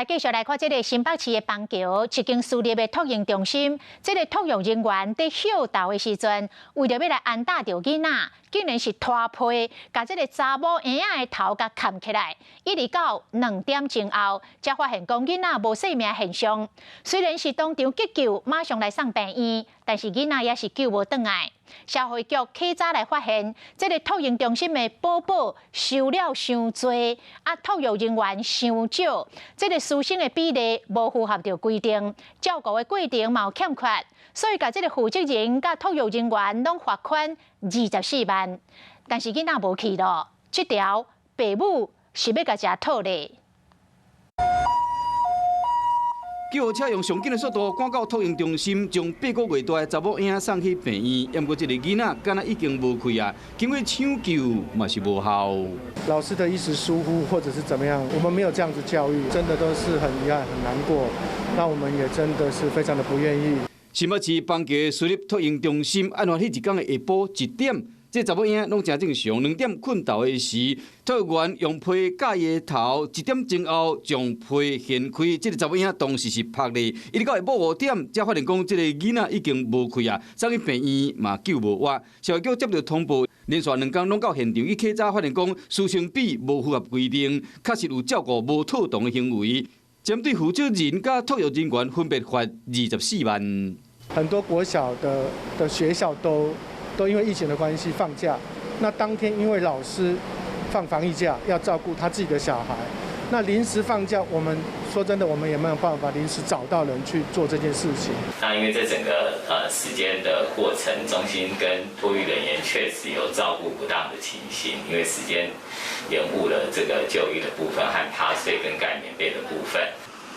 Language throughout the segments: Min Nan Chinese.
來繼續來看這个新北市的邦橋，一間私立的托嬰中心，這个托育人員佇歇晝的時陣，為著欲來按打著囡仔，竟然是拖被，共這个查某嬰仔的頭共崁起來，一直到2點鐘後，才發現講囡仔無性命現象。雖然是當場急救，馬上來送病院，但是囡仔也是救無轉來。社會局稽查來發現，這个托嬰中心的保姆收了傷濟，啊，托育人員傷少，這个師生的比例無符合著規定，照顧的過程嘛有欠缺，所以共這个負責人佮托育人員攏罰款24萬。但是囡仔無去囉，這條爸母是欲共食套咧。救護車用上緊的速度趕到托嬰中心，將8個月大的查某嬰送去病院。毋過這个囡仔敢若已經無氣啊，經過搶救嘛是無效。老師的一時疏忽或者是怎麼樣，我們沒有這樣子教育，真的都是很遺憾、很難過。那我們也真的是非常的不願意。新北市邦橋私立托嬰中心，案發彼一工的下晡1點，這查某嬰攏誠正常。2點睏晝的時，托育員用被蓋伊的頭，1點鐘後將被掀開，這个查某嬰當時是曝咧。一直到下晡5點，才發現講這个囡仔已經無氣啊，送去病院嘛救無活。社會局接著通報，連續2工攏到現場去稽查，發現講師生比無符合規定，確實有照顧無妥當的行為。針對負責人佮托育人員分別罰24萬。很多國小的學校都因為疫情的關係放假，那當天因為老師放防疫假，要照顧他自己的小孩，那臨時放假，我們說真的，我們也沒有辦法臨時找到人去做這件事情。那因為這整個時間的過程，中心跟托育人員確實有照顧不當的情形，因為時間延誤了這個就醫的部分和趴睡跟蓋棉被的部分。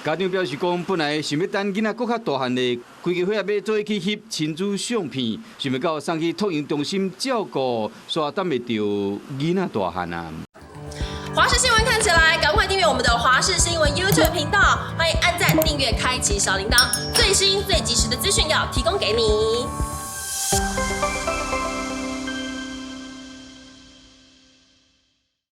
家長表示講，本來想欲等囡仔閣較大漢咧，規家伙仔欲做伙去翕親子相片，想袂到送去托嬰中心照顧，煞等袂著囡仔大漢啊。華視新聞看起來，趕快訂閱我們的華視新聞 YouTube 頻道，歡迎按讚、訂閱、開啟小鈴鐺，最新最及時的資訊要提供給你。